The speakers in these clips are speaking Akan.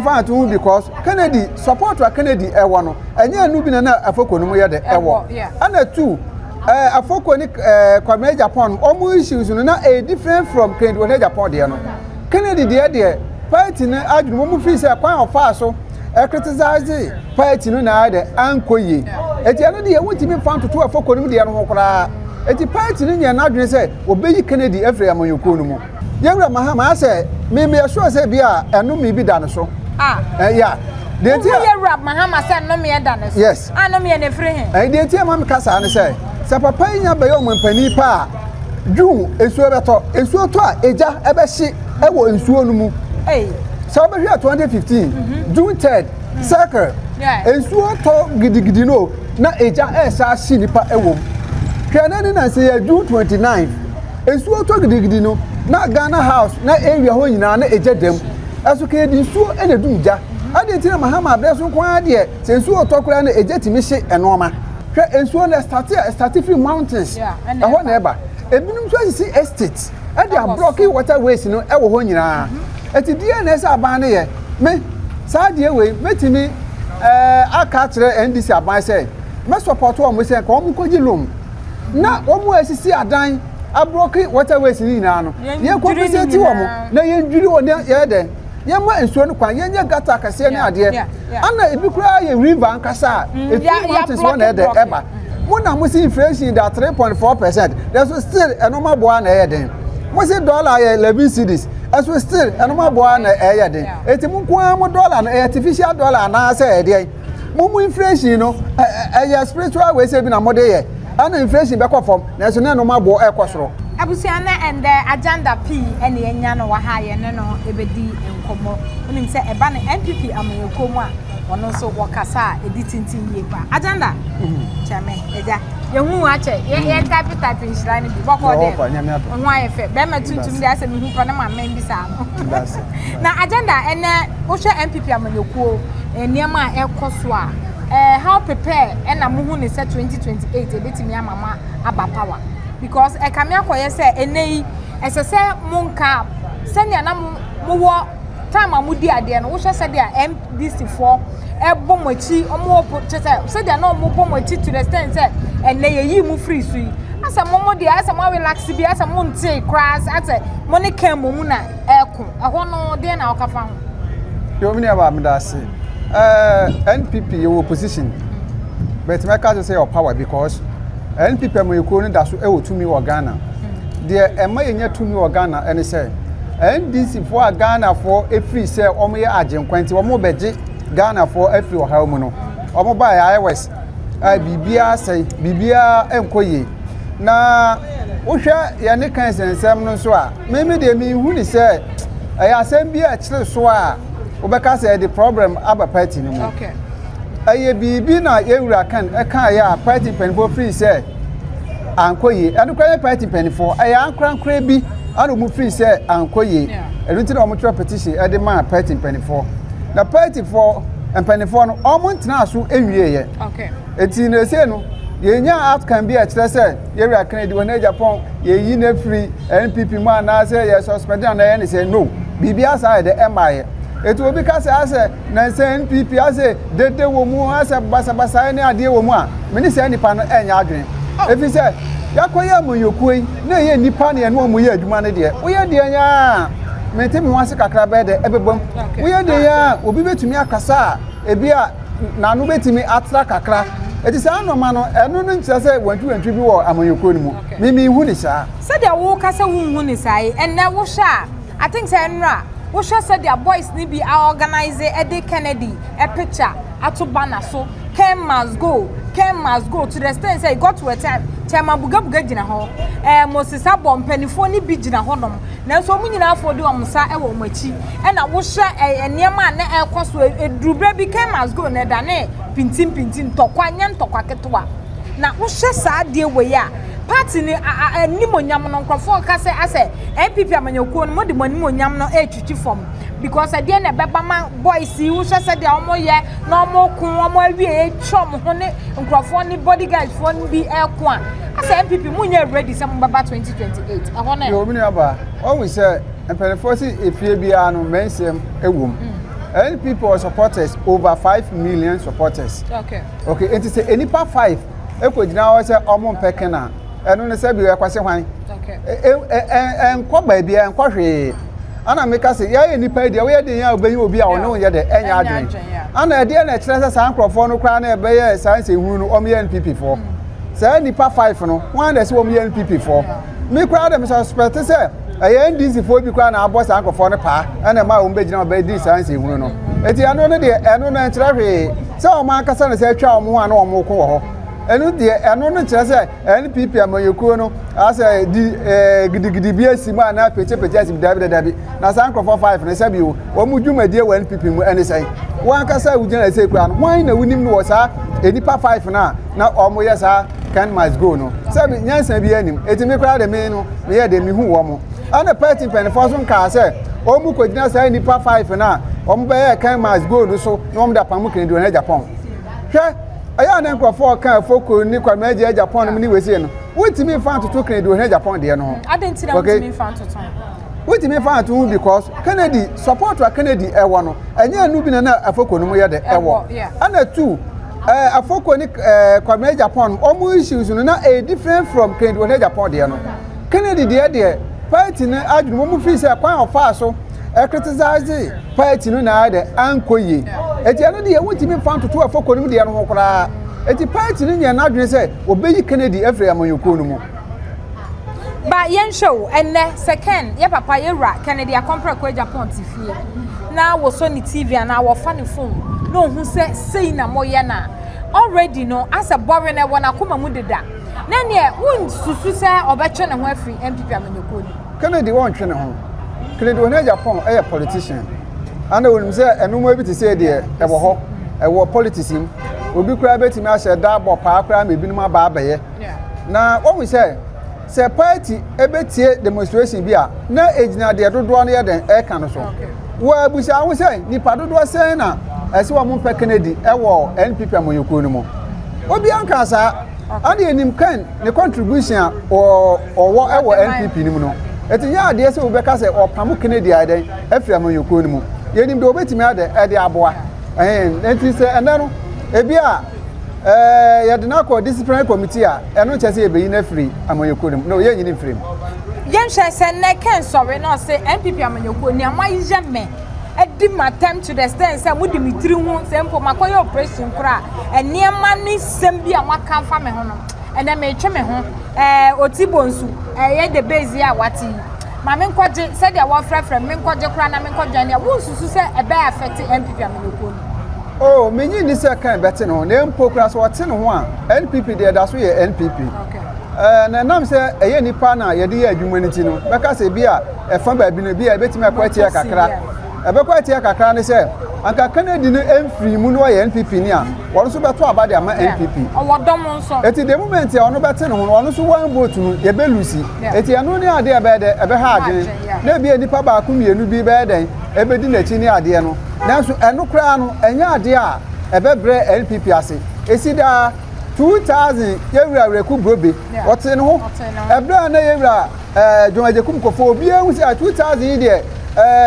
nfa nto ho because Kennedy support a Kennedy ɛwɔ no, ɛnyɛ ɛnu bi na na Afoko no mu yɛ dɛ ɛwɔ. Ɛna two, Afoko ne Kwabena Agyapong wɔn issues no na ɛyɛ different from Kennedy Ohene Agyapong deɛ no. Kennedy deɛ, party no adwene wɔn firi sɛ kwan a ɔfaa so ɛcriticize party no na ayɛ dɛ ankɔ yie. Eti ɛno deɛ, wɔntumi nfa ntoto Afoko no mu deɛ no ho koraa. Eti party no nyɛ n'adwene sɛ wɔbɛyi Kennedy afiri amanyɔkuo no mu. Yɛwura Mahama asɛ mímí ɛsɔ sɛ bi a ɛnome bi da ne so. Ah. Ɛyà deɛ ti Wohu yɛwura Mahama sɛ nnomeɛ da ne so? Yes. A nnomeɛ no ɛfiri he? Deɛ ti a ma mi ka saa ne sɛ papa yi nya bɛyɛ ɔmo mpanin pa a, June nsuo bɛtɔ. Nsuo tɔ a, egya ɛbɛhye ɛwɔ nsuo no mu. Ei. Sɛ ɔbɛhwɛ 2015 June 3rd circle, nsuo tɔ gidigidi no na egya ɛɛsa ahye nipa ɛwɔ mu. Hwɛ, ne nansi yɛ June 29, nsuo tɔ gidigidi no na Ghana House na area hɔ nyinaa na egya dam. Ɛso kɛyɛ di nsuo ɛna edum gya adi nti na Mahama abɛɛ so nko ara deɛ, sɛ nsuo tɔ koraa na egya tumi hye ɛnoɔma. Hwɛ, nsuo no ɛstart a, ɛstart firi mountains. Yeah, ɛna ɛhɔ na ɛba. Ebinom nso asisi estate ɛde Ɛwɔ ablock so. Waterways no ɛwɔ hɔ nyinaa. Eti deɛ na ɛsɛ aban no yɛ me saa deɛ wei, mɛtumi aka akyerɛ NDC aban sɛ mɛ support wɔn sɛ nka wɔn kɔgye loan na wɔn a esisi adan ablock waterways no nyinaa no, Yɛn yɛn dwiri ne compensate wɔn nyinaa. Na yɛn dwiri wɔn na yɛyɛ dɛ yɛn ma nsuo no kwan, yɛn nyɛ gutter kɛseɛ ne adeɛ. Ana ebi koraa yɛ river ankasa a efi mountains hɔ na ɛdɛ block. Ɛba mo na mo si inflation da 3.4%, ɛso still ɛnoma boa na ɛyɛ den. Mo si dollar yɛ 11 cedis, ɛso still ɛnoma boa na ɛyɛ den. Eti mo nko ara mo dollar no, ɛyɛ artificial dollar anaasɛ ɛdeɛ mo inflation no ɛyɛ spiritual way sɛ bi na mo de yɛ ɛna inflation bɛkɔ fam, nanso ne ɛnoma boɔ ɛkɔ soro. Abusua, na ɛndɛ Agenda pii ɛna yɛnya no wɔ ha, yɛne no ɛbɛdi nkɔmmɔ. Wonim sɛ ɛba no NPP amanyɔkuo mu a, ɔno nso wɔkasa a ɛdi tenten yie paa. Agenda kyɛme agya, yɛhu wo akyɛ, yɛn type type nhyira no bi bɔkɔ Yɛwɔ dɛ pa, Nyame adom. Wo ho ayɛ fɛ, bɛrima tuntum deɛ, asɛ mehu pa na ma mmɛn bi saa no. That's it. Na Agenda, ɛnɛ wohwɛ NPP amanyɔkuo nneɛma a ɛkɔ so a, how prepare ɛna mohu ne sɛ 2028 ebɛtumi ama ma aba power? Because ɛkame akɔyɛ sɛ ɛnɛ yi ɛsɛ sɛ monka sɛnea na mo mowɔ time a modi adeɛ no. Wohwɛ sɛdeɛ NDC foɔ ɛbɔ mo akyi, ɔmo wɔ po kyɛ sɛ sɛdeɛ na ɔmo bɔ mo akyi to the extent sɛ ɛnɛ yɛyi mo firi so yi, asɛ mo deɛ asɛ mo arelax bi, asɛ mo nte koraa, asɛ mo ne kan mo mu na ɛɛko ɛhɔ no deɛ na ɔka fa ho. Yɛ omi ni aba mi da ase. NPP yɛ wɔ opposition, but mɛka kyerɛ sɛ yɛ wɔ power because NPP amanyɔkuo no da so ɛwɔ tumi wɔ Ghana. Deɛ ɛma yɛnya tumi wɔ Ghana ɛne sɛ NDC foɔ a Ghanafoɔ efiri sɛ wɔn yɛ agyenkwa nti wɔn bɛgye Ghanafoɔ afiri ɔhaw mu no, wɔn baa yɛ ayɛ wɛs a biribiara sɛe, biribiara nkɔ yie. Na wohwɛ yɛne kan nsɛnsɛm no nso a, mímí deɛ mihu ni sɛ ɛyɛ asɛm bi a ɛkyerɛ so a wobɛka sɛ ɛde problem aba party no mu. Ɛyɛ biribi na yɛwura kan ɛka yɛ a party mpanimfoɔ firi sɛ ankɔ yie. Ɛno koraa yɛ party mpanimfoɔ, ɛyɛ ankorankora bi ana wɔn firi sɛ ankɔ yie. Ɛno nti na wɔn twerɛ petition ɛde maa party mpanimfoɔ, na partyfoɔ mpanimfoɔ no wɔn ntena so nwie yɛ. Eti na ese no yɛnya outcome bi a ɛkyerɛ sɛ yɛwura Kennedy Ohene Agyapong yɛyi no afiri NPP mu anaasɛ yɛ suspend anaa yɛ ne sɛ no, biribi asa yɛ dɛ ɛma yɛ. Eti obi ka sɛ asɛ nansa NPP asɛ dede wɔ mu, asɛ basabasa ne adeɛ wɔ mu a, me ne saa nipa no ɛnyɛ adwene, efi sɛ yɛakɔyɛ amanyɔkuo yi na ɛyɛ nipa ne ɛne wɔn yɛ adwuma no deɛ, woyɛ deɛ nyaa mente me ho ase kakra bɛyɛ dɛ ɛbɛbam. Woyɛ deɛ nyaa obi bɛtumi akasa a, ebi a n'ano bɛtumi atra kakra. Eti saa nneɛma no, ɛno no nkyerɛ sɛ wantwiwantwi bi wɔ amanyɔkuo no mu. Mimi hu ne saa. Sɛdeɛ woka sɛ wonhu ne saa yi, ɛnnɛ wohwɛ a, I think sɛ nnora wohwɛ sɛdeɛ boys ne bi aorganise ɛde Kennedy picture ato banner so, "Ken must go, Ken must go," to the extent sɛ it got to a time Chairman Bugabuga gyina hɔ, Moses abɔ mpanimfoɔ ne bi gyina hɔnom, nanso wɔn nyinaa afɔ de wɔn nsa wɔ wɔn akyi. Ɛna wohwɛ nneɛma a na ɛrekɔ so, edurubere bi "Ken must go" na ɛdane pintimpinti ntɔkwa, nyɛ ntɔkwa ketewa. Na wohwɛ saa adeɛ wei a, party no animonyam no, nkurɔfoɔ ka sɛ asɛ NPP amanyɔkuo no mo de mo animonyam no ɛretwitwi fam, because ɛdeɛ na ɛbɛba ma boys yi, wohwɛ sɛdeɛ wɔn yɛ na wɔn ko, wɔn awie atwa wɔn ho ne nkurɔfoɔ ne bodyguards foɔ no bi ɛko a, asɛ NPP mo nyɛ ready sɛ mo bɛba 2028 ɛhɔ no. Yɛ omi ni aba ɔhu sɛ mpanimfoɔ si efie biara no mmɛnsɛm ɛwɔ mu. NPP wɔ supporters over 5 million supporters. Okay, nti sɛ nipa five ekɔ gyina hɔ sɛ ɔmo mpɛ Ken a, ɛno ne sɛ bi ɛkwasi hwan? Ɛnkɔ baabi, ɛnkɔ hwee. Ana meka sɛ yɛyɛ nipa yi deɛ, woyɛ den a, wobɛyi obi a ɔne wo yɛ dɛ ɛnyɛ adwene. Ana ɛdeɛ na ɛkyerɛ sɛ saa nkurɔfoɔ no koraa na ɛbɛyɛ saa nsɛnhunu no, wɔn yɛ NPP foɔ? Saa nipa five no, wɔn na ɛsɛ wɔn yɛ NPP foɔ? Mi koraa de, mi suspect sɛ ɛyɛ NDC foɔ bi koraa na abɔ saa nkurɔfoɔ no paa, ɛna ɛma wɔn bɛgyina wɔn bɛdi saa nsɛnhunu no. Eti ɛno no deɛ, ɛno no nkyerɛ hwee sɛ wɔn ankasa na sɛ atwa wɔn ho a na wɔn ko wɔ hɔ. Ɛno deɛ, ɛno no kyerɛ sɛ NPP amanyɔkuo no asɛ di gidigidi bi esi mu anaa pɛkyɛpɛkyɛ esi mu. Dabi, dabi. Na saa nkurɔfoɔ five no, sɛbi o, wɔn mu dwumadie wɔ NPP mu ɛne sɛn? Wɔn ankasa a wogyina ɛsɛ kura no, wɔn na wonim no wɔ saa nipa five no a na wɔn yɛ saa "Ken must go" no? Sɛbi, nyansa bi anim. Eti mi koraa de, mi no mi yɛ de mi hu wɔn. Ɛna party mpanimfoɔ nso nkaa sɛ wɔn mu kɔgyina saa nipa five no a wɔn bɛyɛ "Ken must go" no so na wɔn de apam Kennedy Ohene Agyapong. Hwɛ, ɛyɛ a ne nkurɔfoɔ ka Afoko ne Kwame Agyapong no mu ne wesie no, wontumi nfa ntoto Kennedy Ohene Agyapong deɛ no ho. Adi nti na wontumi nfa ntoto? Wontumi nfa ntoto ho because Kennedy support a Kennedy ɛwɔ no, ɛnyɛ ɛnu bi na na Afoko no mu yɛ de ɛwɔ. Ɛna two, Afoko ne Kwame Agyapong, wɔn issues no na ɛyɛ different from Kennedy Ohene Agyapong deɛ no. Kennedy deɛ, party no adwene wɔn fi sɛ kwan a ɔfaa so ɛcriticize party no na ayɛ dɛ ankɔ yie. Eti ɛno deɛ, wontumi nfa ntoto Afoko no mu deɛ no ho koraa. Eti party no nyɛ n'adwene sɛ wɔbɛyi Kennedy afiri amanyɔkuo no mu. Ba yɛnhwɛ o, ɛnɛ sɛ Ken, yɛ papa, yɛwura Kennedy Akɔmprɛko Agyapong te fie na wɔsɔ ne TV anaa wɔfa ne phone na ohun sɛ sei na moyɛ na already no asɛ bɔre no ɛwɔ n'akoma mu deda, na neɛ wonsusu sɛ ɔbɛtwe ne ho afiri NPP amanyɔkuo no? Kennedy wɔntwe ne ho. Kennedy Ohene Agyapong ɛyɛ politician, ana onim sɛ ɛnoma bi te sɛ deɛ ɛwɔ hɔ, ɛwɔ politics mu, obi koraa bɛtumi ahyɛ da bɔ paa koraa ma ebinom aba abɛyɛ. Na wɔn sɛ party ɛbɛtie demonstration bi a, na egyina deɛ dodoɔ no yɛ dɛn ɛka no so. Wɔ abusa ho sɛ nipa dodoɔ sɛn na ɛsɛ wɔn mpɛ Kennedy ɛwɔ NPP amanyɔkuo no mu? Obiara nka saa. Ade enim Ken ne contribution a ɔwɔ ɛwɔ NPP no mu no, eti nyɛ adeɛ sɛ wobɛka sɛ ɔpam Kennedy ayɛ dɛn afiri amanyɔkuo no mu. Yɛnim deɛ obɛtumi adɛ ɛde aboa ɛhɛn. Nti sɛ ɛnɛ no ebi a yɛde no akɔ disciplinary committee a, ɛno nkyɛ sɛ yɛbɛyi no afiri amanyɔkuo no mu no, yɛnyi no mfiri mu. Yɛnhwɛ sɛ nnɛ Ken sɔre na ɔsɛ NPP amanyɔkuo nea moayɛ mɛ adi matam to the extent sɛ mode me tiri ho sɛ mpo makɔyɛ operation koraa, nneɛma ne sɛm bi a moaka mfa me ho no, ɛnɛ metwe me ho. Oti Bonsu ɛyɛ the base yi a wate yi ma menkɔgye sɛdeɛ wɔfrɛfrɛ me, menkɔgye koraa na menkɔdwan nea wonsusu sɛ ɛbɛyɛ affect NPP amanyɔkuo no? Oh, menyi ni sɛ Ken bɛte ne ho. Na mpo koraa sɛ ɔte ne ho a, NPP deɛ, ɛda so yɛ NPP. Na ɛnam sɛ ɛyɛ nipa na yɛde yɛ adwuma no ti no, bɛka sɛ bi a ɛfa baabi no bi a ɛbɛtumi akɔ atia kakra. Ɛbɛkɔ atia kakra ne sɛ anka Kennedy no mfiri mu no, ɔyɛ NPP ni a, wɔn nso bɛto aba de ama NPP. Ɔwɔ dɔm nso. Eti the moment a ɔno bɛte ne ho no, ɔno nso one vote no yɛbɛ lose. Eti ɛno ne adeɛ ɛbɛyɛ dɛ ɛbɛha adwene na ebi nipa baako mmienu bi bɛyɛ dɛn ɛbɛdi n'akyi ne adeɛ no. Nanso ɛno koraa no, ɛnyɛ adeɛ a ɛbɛbrɛ NPP ase. Esi daa 2000, yɛwura Wereko Brobe ɔte ne ho. Ɛbrɛ a na yɛwura John Agyekum Kufuor, obiara hu sɛ 2000 yi deɛ,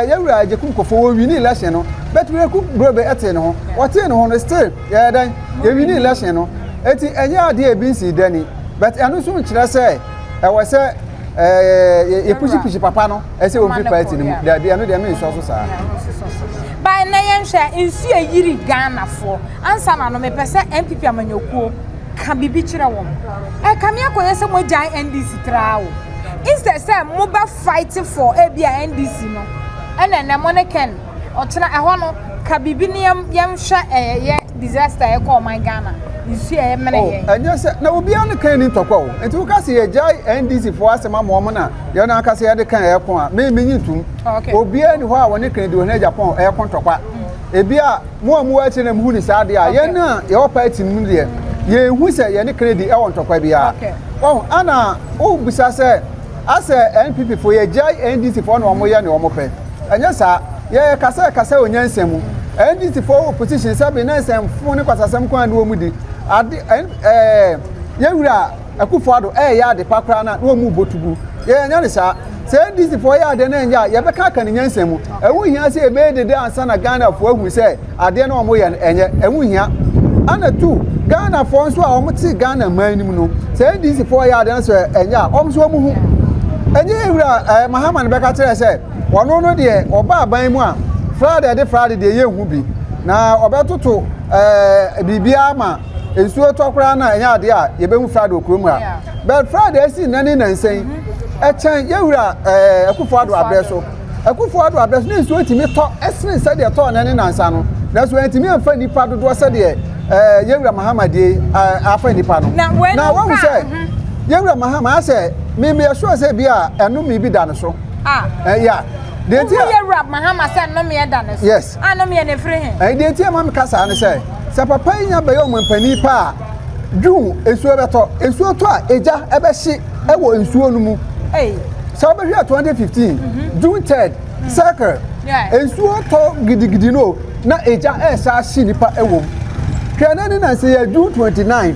yɛwura Agyekum Kufuor wɔ win election no, but Wereko Brobe ɛte ne ho. Ɔte ne ho no, still yɛyɛ dɛn yɛ win election no. Eti ɛnyɛ adeɛ a ebi nsi dani, but ɛno nso nkyerɛ sɛ ɛwɔ sɛ yɛ push papa no ɛsɛ wɔn fi party no mu. Dabi, ɛno deɛ, mi nsɔ so saa. Ba ɛnɛ yɛnhwɛ nsu eyiri Ghanafoɔ ansa na no, mepɛ sɛ NPP amanyɔkuo ka biribi kyerɛ wɔn. Ɛka mi akɔyɛ sɛ mo agyae NDC traa o, instead sɛ mo bɛ fight for ebi a NDC no, ɛna ɛnɛ mo ne Ken ɔkyena ɛhɔ no ka biribi ne yɛnhwɛ. Ɛyɛ disaster ɛkɔ ɔman Ghana nsu a ɛmene yɛn. Ɛnyɛ sɛ na obiara ne kan ni ntɔkwa o. Nti woka sɛ yɛgyae NDC foɔ asɛm ama wɔn na yɛn ankasa yɛde kan ɛko a, me menyi ntum. Obiara ni hɔ a wɔne Kennedy Ohene Agyapong ɛko ntɔkwa. Ebi a mo a mo wɔ akyire na mo hu ne saa deɛ a, yɛn a yɛwɔ party mu deɛ, yɛn hu sɛ yɛne Kennedy ɛwɔ ntɔkwa biara. Wɔn ana wobisa sɛ asɛ NPP foɔ yɛgyae NDC foɔ na wɔn yɛ ne wɔn pɛ? Ɛnyɛ saa. Yɛyɛ kasa kasa wɔ nyansa mu. NDC foɔ wɔ position sɛ bi na nsɛmfo ne kwasasɛm kwan ne wɔn di ade. Ɛn ɛɛ yɛwura Akufo Addo ɛyɛ ade pa koraa na wɔn mu bɔ tugu. Yɛnyɛ ne saa. Sɛ NDC foɔ yɛ adeɛ no ɛnyɛ a, yɛbɛka aka no nyansa mu. Ɛho hia sɛ yɛbɛyɛ dede ansa na Ghana foɔ ahu sɛ adeɛ no a wɔyɛ no ɛnyɛ. Ɛho hia. Ɛna tu, Ghana foɔ nso a wɔte Ghana man no mu no, sɛ NDC foɔ yɛ adeɛ no sɛ ɛnyɛ a, wɔn nso wɔn hu. Ɛnyɛ ewura ɛɛ Mahama no bɛka kyerɛ sɛ ɔno no deɛ ɔba aban mu a, Friday ɛde Friday deɛ yɛnhu bi. Na ɔbɛtoto ɛɛ biribiara ma nsuo tɔ koraa no a ɛnyɛ adeɛ a yɛbɛhu Friday wɔ kurom ha. But Friday asi nnɛ ne nnansa yi, ɛkyɛn yɛwura ɛɛ Akufo Addo abrɛ so. Akufo Addo abrɛ so ne nsuo tumi tɔ ɛsene sɛdeɛ ɛtɔɔ nnɛ ne nnansa no. Nanso ɛntumi amfa nnipa dodoɔ sɛdeɛ ɛɛ yɛwura Mahama die ɛɛ afa nnipa no. Na wei Na no wahu ka sɛ yɛwura Mahama asɛ me meyɛ sure sɛ bi a ɛnome bi da ne so. Ah. Ɛɛ ya. Deɛ nti Wohu a yɛwura Mahama sɛ nnomeɛ da ne so. Yes. A nnomeɛ no ɛfiri he? Ɛɛ deɛ nti a ɛma meka saa ne sɛ, sɛ papa yi nya bɛyɛ ɔmampanin pa a, June nsuo bɛtɔ. Nsuo tɔ a, egya ɛbɛhye ɛwɔ nsuo no mu. Sɛ wobɛhwɛ 2015, June 3rd, circle, nsuo tɔ gidigidi no na egya ɛresa ahye nipa ɛwɔ mu. Hwɛ na ne nansi yɛ June 29,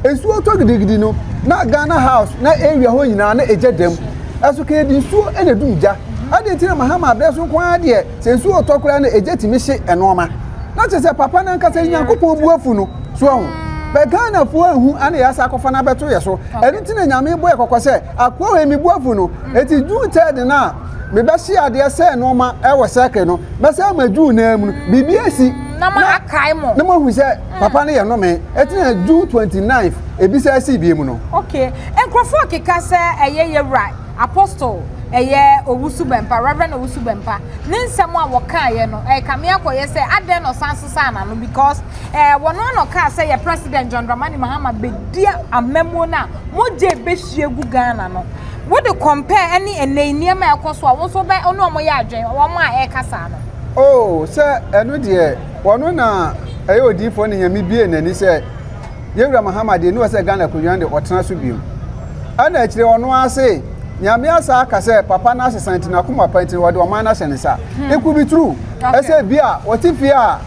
nsuo tɔ gidigidi no na Ghana house na area hɔ nyinaa na egya dam. Ɛso ka yɛde nsuo ɛna edum gya. Adɛn nti na Mahama abrɛ so nko ara deɛ sɛ nsuo retɔ koraa na egya tumi hye nneɛma? Na kyerɛ sɛ papa no ankasa Nyankopɔn bu afu no. So ahu? Bɛ Ghanafoɔ anhu ana yɛasa akɔfa no abɛto yɛ so. Ɛno nti na Nyame bɔ yɛ kɔkɔ sɛ akoa wei me bu afu no. Eti June 3rd no a mebɛhye adeɛ sɛ nneɛma ɛwɔ circle no, mɛsɛ ama June naa mu no biribi asi. Na mo akae mo. Na mo ahu sɛ papa no yɛ nnome. Eti na June 29th ebi sɛ asi bie mu no. Okay. Nkurɔfoɔ keka sɛ ɛyɛ yɛwura Apostle ɛyɛ Owusu Bɛmpa, Reverend Owusu Bɛmpa, ne nsɛm a wɔkaeɛ no, ɛkame akɔyɛ sɛ adɛn na ɔsan sesaa n'ano because ɛɛ wɔn ano kaa sɛ yɛ President John Dramani Mahama bɛdi amammuo no a mogya ɛbɛhwie gu Ghana no. Wode compare ɛne ɛnɛ yi nneɛma a ɛkɔ so a, wo nso wobɛ wo ne wɔn yɛ adwene, wɔn a ɛreka saa no. Oh, sɛ ɛno deɛ, wɔno na ɛyɛ odiyifoɔ ne Nyame bue n'ani sɛ Yɛwura Mahama deɛ, ɛni hɔ sɛ Ghana akonnwa no deɛ ɔtena so bio. Ɛna akyire ɔno ara se, Nyame asa aka sɛ papa no asesa nti n'akoma pa nti wɔde ɔman no ahyɛ ne nsa. It could be true. Ɛsɛ ebi a wɔte fie a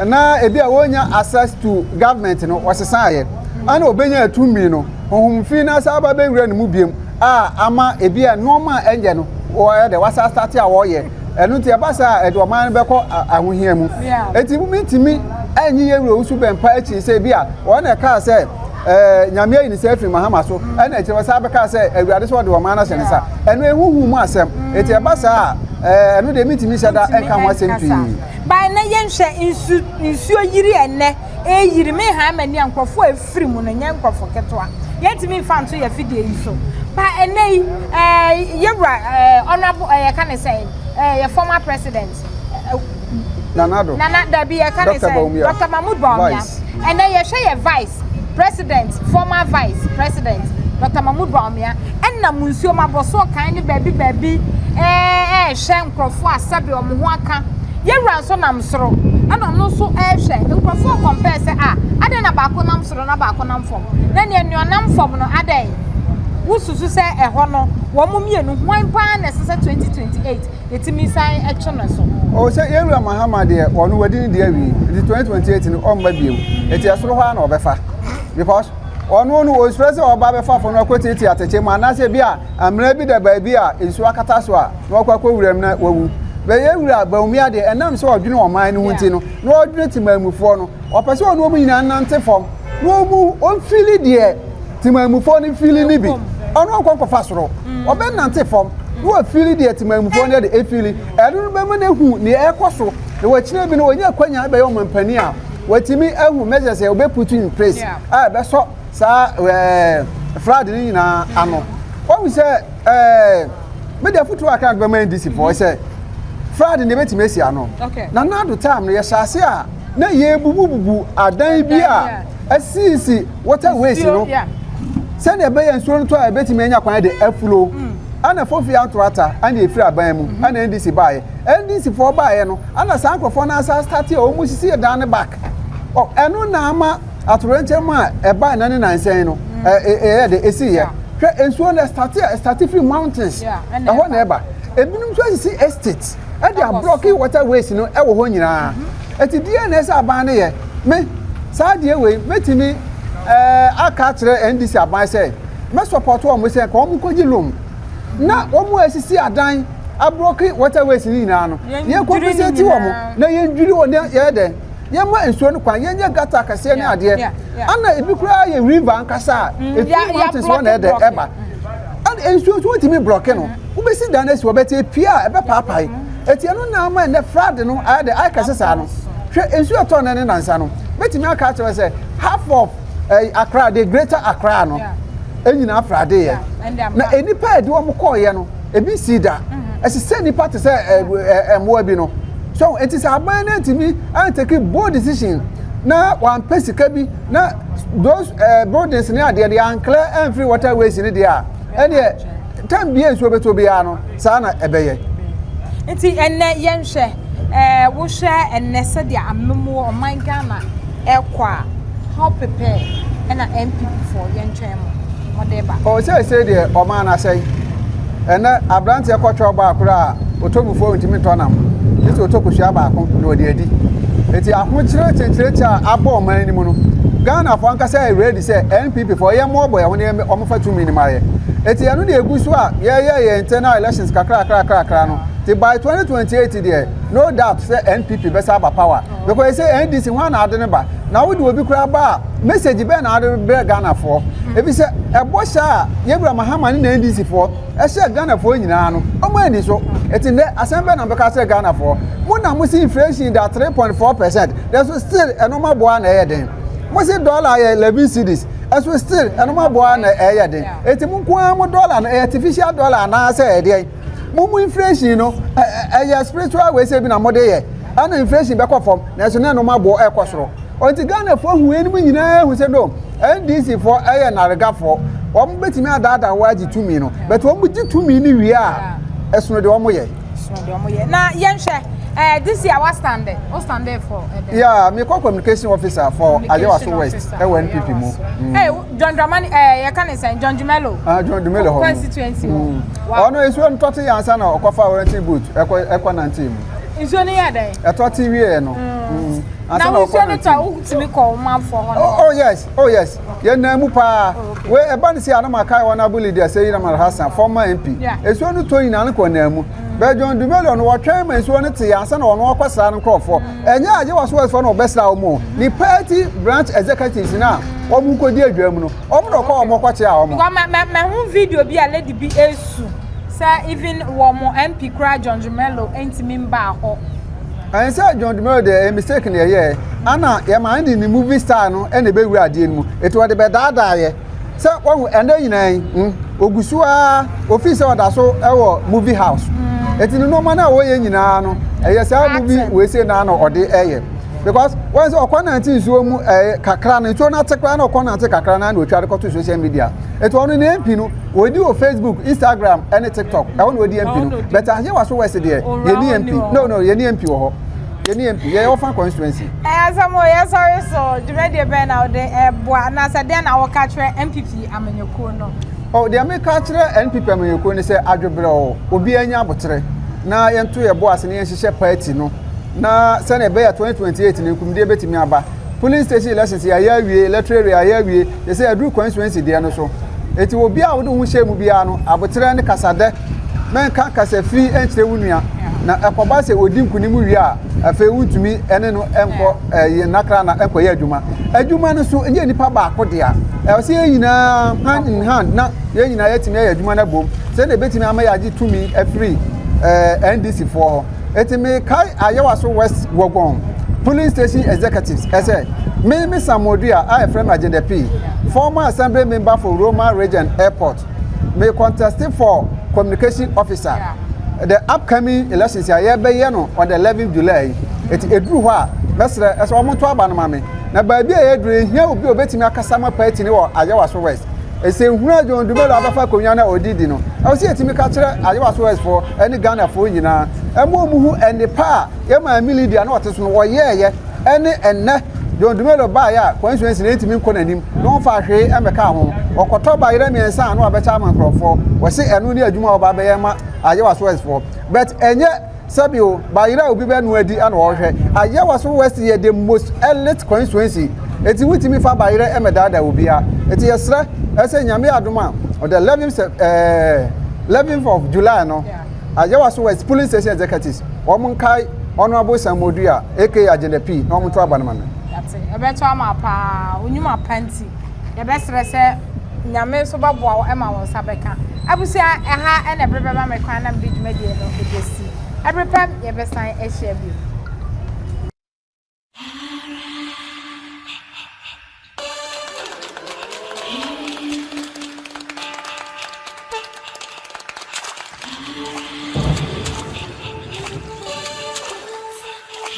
na ebi a wɔnya access to government no wɔsesaeɛ. Ɛna ɔbɛnya tumi no, honhom fi no asa aba bɛwura ne mu biom a ama ebi a nneɛma a ɛnyɛ no wɔyɛ dɛ wasa start a wɔyɛ. Ɛno nti ɛba saa a ɛde ɔman no bɛkɔ ahohia mu. Enti mentumi ɛnyi yɛn wura Owusu Bɛmpa akyi sɛ ebi a wɔn na ɛkaa sɛ ɛɛ Nyame ayi ne nsa afiri Mahama so ɛna akyire wɔsan bɛkaa sɛ Awurade sɛ ɔde ɔman no ahyɛ ne nsa. Ɛno ɛhuhu mu asɛm. Enti ɛba saa a ɛɛ ɛno deɛ mentumi nhyɛ da nka ho asɛm pii. Ba ɛnɛ yɛnhwɛ nsu nsuo yiri ɛnɛ ɛyiri me han m'ani a nkurɔfoɔ a ɛfiri mu no nyɛ nkurɔfoɔ ketewa yɛntumi nfa nto yɛ fidie yi so ba ɛnɛ yi ɛɛ yɛwura ɛɛ honourable ɛɛ yɛka ne sɛn ɛɛ yɛ former president ɛɛ Nana Addo. Nana dabi yɛka ne sɛ Dr. Mahmoud Bawumia. Ɛnɛ yɛhwɛ yɛ vice president, former vice president Dr. Mahmoud Bawumia ɛnam nsuo mu abɔsoɔ kan ne baabi baabi ɛɛhwɛ nkurɔfoɔ a sɛbe wɔn ho aka. Yɛwura nso nam soro ɛna ɔno nso ɛɛhwɛ nkurɔfoɔ compare sɛ a adɛn na baako nam soro na baako nam fam na nea nea ɔnam fam no adɛn wosusu sɛ ɛhɔ no wɔn mmienu hwan paa na ɛsɛ sɛ 2028 yɛtumi san twe no so. Oh sɛ yɛn wura Mahama deɛ ɔno wadi ne deɛ awie nti 2028 no ɔmma bio nti ɛsoro hɔ ara na ɔbɛfa because ɔno no ɔsuro sɛ ɔba bɛfa fam na ɔkɔtiatia atɛkyɛ mu anaasɛ bi a amena bi da baabi a nsuo akata so a na ɔkɔ akɔwura mu na wawu. Bɛ yɛn wura Bawumia deɛ ɛnam sɛ ɔdwene ɔman no ho nti no na ɔdwene temanmufoɔ no Ɔpɛ sɛ ɔne wɔn nyinaa nante fam na wɔn ɔmfili deɛ temanmufoɔ no fili no bi. Ɔno ɔnkɔ nkɔfa soro. Mm. Ɔbɛnante fam na wafili deɛ temanmufoɔ no de efili. Ɛno no bɛma no ahu nea ɛrekɔ so na wakyerɛ bi no wɔnyɛ akwanya bɛyɛ ɔmampanin a watumi ahu measures a wɔbɛ put in place a ɛbɛsɔ saa ɛɛ flood no nyinaa ano. Wɔn sɛ ɛɛ mede afotuo a kan bɛma NDC foɔ sɛ flood no ebɛtumi asi ano. Na nado time no yɛhyɛ ase a na yɛrebubububu adan bi a asisi waterways no sɛdeɛ ɛbɛyɛ nsuo no tɔ a ɛbɛtumi anya kwan de aflow mm. Ɛna fofi ato ata ɛna efiri aban mu mm-hmm. ɛna NDC baeɛ NDC foɔ baeɛ no ɛna saa nkurɔfoɔ no asa start a wɔn sisi yɛ dan no back ɔ ɛno na ama atorenkyɛm a ɛbae na ne nansɛn no mm. ɛyɛ de esi yɛ hwɛ nsuo no ɛstart a ɛstart firi mountains ɛhɔ na ɛba ebinom nso asisi estate ɛde ablɔke waterways no ɛwɔ hɔ nyinaa. Mm-hmm. Eti deɛn na ɛsɛ aban no yɛ? Me, saa adeɛ wei, mɛtumi ɛɛ aka akyerɛ NDC aban sɛ, mɛ support wɔn sɛ nka wɔn kɔgye loan. Na wɔn a esisi adan ablock waterways no nyinaa no, yɛn compensate wɔn na yɛn dwiri wɔn na yɛyɛ dɛn? Yɛma nsuo no kwan, yɛnyɛ gutter akɛseɛ ne adeɛ. Ana ebi koraa yɛ river ankasa a efiri mountains hɔ na ɛdɛ ɛba. Ana nsuo nso wontumi block no. Wobɛsi dan no asi hɔ bɛte epie a ɛbɛpaapae. Eti ɛno na ama ɛnɛ flood no ayɛ dɛ ayɛ kɛse saa no. Hwɛ nsuo ɛtɔ nnɛ ne nansa no, mɛtumi aka akyerɛ sɛ half of eh, Accra, the greater Accra no, nyinaa flood yɛ. Na nnipa a ɛde wɔn kɔɔyɛ no, ebi sii da. Ɛsɛ sɛ nnipa te sɛ mmoa bi no. So eti sɛ aban no antumi antake bold decision na wampɛ sika bi na those buildings ne adeɛ de anclear amfiri waterways ne deɛ a, ɛneɛ time bia nsuo bɛtɔ biara no, saa na ɛbɛyɛ. Nti ɛnɛ yɛnhwɛ, wohwɛ ɛnɛ sɛdeɛ amemmoɔ ɔman Ghana ɛkɔ a, how prepare ɛna NPP foɔ yɛntwɛn mo mɔde ba? Ɔ sɛ deɛ ɔman no asɛe. Ɛnɛ aberanteɛ kɔtwɛ ɔbaa koro a ɔtɔ ntumi ntɔ nam, gye sɛ ɔtɔ kosua baako na ɔde adi. Eti ahokyerɛ kyekyerɛkyɛ a abɔ ɔman no mu no, Ghanafoɔ ankasa yɛ ready sɛ NPP foɔ yɛ mmɔbɔ yɛn ho ne wɔn fa tumi no mu ayɛ. Eti ɛno deɛ egu so a yɛyɛ yɛn internal elections kakra kakra kakra no. Ti by 2028 deɛ, no doubt sɛ NPP bɛsa aba power, because sɛ NDC ho ana ade ne ba na wode obi koraa ba a, message bɛɛ na ade brɛ Ghanafoɔ? Ebi sɛ ɛbɔ hyɛ a yɛwura Mahama ne na NDC foɔ ɛhyɛ Ghanafoɔ nyinaa no, ɔmo ani so. Eti nnɛ asɛm bɛɛ na bɛka kyerɛ Ghanafoɔ? Mo na mo si inflation da 3.4%, ɛso still ɛnoma boa na ɛyɛ den. Mo si dollar yɛ 11 cedis, ɛso still ɛnoma boa na ɛyɛ den. Eti mo nko ara mo dollar no, ɛyɛ artificial dollar anaasɛ ɛdeɛn? Mo mu inflation no ɛyɛ spiritual way sɛ bi na mo de yɛ ɛna inflation bɛkɔ fam, nanso na ɛnoma boɔ ɛkɔ soro. Ɔnti Ghanafoɔ hu anim nyinaa hu sɛ no NDC foɔ ɛyɛ naregafoɔ. Wɔn bɛtumi adaadaa wɔn agye tumi no, but wɔn gye tumi no wie a, ɛsono deɛ wɔn yɛ. Sono deɛ wɔn yɛ. Na yɛnhwɛ this year wa stand o stand there for ɛdɛ? Yeah, me kɔ communication officer for Ayawaso West ɛwɔ NPP mu. John Dramani, yɛka ne sɛn, John Dumelo. Ah, John Dumelo hɔ. Constituency hɔ. Ɔno nsuo no tɔte yɛn ansa na ɔkɔfa warranty boot ɛkɔ nante mu. Nsuo no yɛ dɛn? Ɛtɔ te wie no. Na nsuo no tɔ a, wotumi kɔ ɔmanfoɔ hɔ no? Oh yes, yɛn nan mu paa. Wei ɛba ne si anam akae wɔn abo leader sɛ Yinam Alhassan, former MP. Nsuo no tɔ nyinaa no kɔ nan mu. Bɛɛ John Dumelo no, wɔtwɛn ma nsuo no te ansa na ɔno ɔkɔsra no nkurɔfoɔ. Ɛnyɛ Ayawaso West foɔ na ɔbɛsra wɔn o. Ne party branch executives na wɔn nkɔdi adwa mu no, wɔn na ɔkɔ wɔn kɔkyea wɔn. Because mɛ hu video bi a lady bi esu sɛ even wɔn MP kura John Dumelo ntumi mbaa hɔ. Ɛn sɛ John Dumelo deɛ, ɛyɛ mistake na ɛyɛ ana yɛma ne de ne movie style no ɛna ɛbɛwura adeɛ no mu. Eti wɔde bɛdaadaa yɛ sɛ wɔn ɛnɛ nyinaa yi ogu so a ofi sɛ ɔda so ɛwɔ movie house. Eti ne nneɛma no a wɔyɛ nyinaa no, ɛyɛ saa movie wei na na ɔde ɛyɛ, because wɔn sɛ ɔkɔ nante nsuo mu kakra no, nsuo no ate koraa na ɔkɔ nante kakra na otwa de kɔto social media. Eti ɔno ne MP no wɔdi wɔ Facebook, Instagram ɛne TikTok, ɛhɔ na wɔdi MP no. But Ayawaso West deɛ, yɛni MP. No, yɛni MP wɔ hɔ, yɛni MP, yɛyɛ ɔfa constituency. Ɛyɛ asɛm o. Yɛsɔre so dwumadie bɛn na wode ɛboa anaasɛ deɛ na wɔka kyerɛ NPP amanyɔkuo no? Oh, deɛ meka kyerɛ NPP amanyɔkuo no sɛ adwoberɛ o, obiara nya aboterɛ na yɛnto yɛ bo ase na yɛnhyehyɛ party no na sɛnea ɛbɛyɛ 2028 no nkumdeɛ bɛtumi aba. Polling station elections yɛayɛ awie, electoral area yɛayɛ awie, yɛ sɛ yɛduru constituency deɛ no so. Eti obi a wode ho hyɛ mu biara no, aboterɛ ne kasadɛ, mɛnka kasafi nkyerɛ wo nua na ɛkɔba sɛ odi nkunim wie a, afei wontumi ɛne no nkɔ ɛyɛ nnakra na nkɔyɛ adwuma. Adwuma no so ɛnyɛ nipa baako dea, ɛwɔ sɛ yɛn nyinaa hand in hand na yɛn nyinaa yɛtumi ayɛ adwuma no abom sɛdeɛ ɛbɛtumi ama yɛagye tumi afiri NDC foɔ hɔ. Eti mekae Ayawaso West Wuogon polling station executives ɛsɛ me Samodua a yɛfrɛ me Agenda P, former assembly member for Roma Region Airport, me contest for communication officer the upcoming elections a yɛbɛyɛ no on the 11th July yi. Eti eduru hɔ a, mɛsrɛ ɛsɛ wɔn nto aba no ma me na baabi a yɛduru, ehia obi a obetumi akasa ma party ne wɔ Ayawaso West. Ese nhuna John Dumelo abɛfa akonnwa no a ɔdi di no, ɛwɔ sɛ yɛtumi ka kyerɛ Ayawaso West foɔ ɛne Ghanafoɔ nyinaa ɛma wɔn hu ɛnipa a yɛ maame Lydia na ɔte so no wɔyɛɛyɛ ɛne ɛnnɛ John Dumelo baeɛ a constituency no ntumi nkɔ n'anim na wɔmfa hwee ɛmmɛka ho. Ɔkɔtɔ bayerɛ mmiɛnsa a na wabɛkyɛ ama nkurɔfoɔ, wɔse ɛno ne adwuma a wɔba bɛyɛ ma Ayawaso West foɔ, but ɛnyɛ sɛbio bayerɛ a obi bɛno adi ɛna ɔrehwɛ. Ayawaso West yɛ the most elite constituency, eti wotumi fa bayerɛ ɛmɛdaadaa obiara. Eti yɛsrɛ ɛsɛ Nyame adom a on the 11th 11th of July no, Ayawaso West polling station executives, wɔn nkae Honourable Sam Odua aka Agenda P na wɔn to aba no ma me. Yate, ɛbɛtɔ ama paa, onyuma pa nti yɛbɛsrɛ sɛ Nyame nso bɛboa wo ma wo nsa bɛka. Abusua, ɛha ɛna ɛbere bɛma me kwan na mede dwumadie no ɛbɛsi. Ɛbere pɛm yɛbɛsan ahyia bio.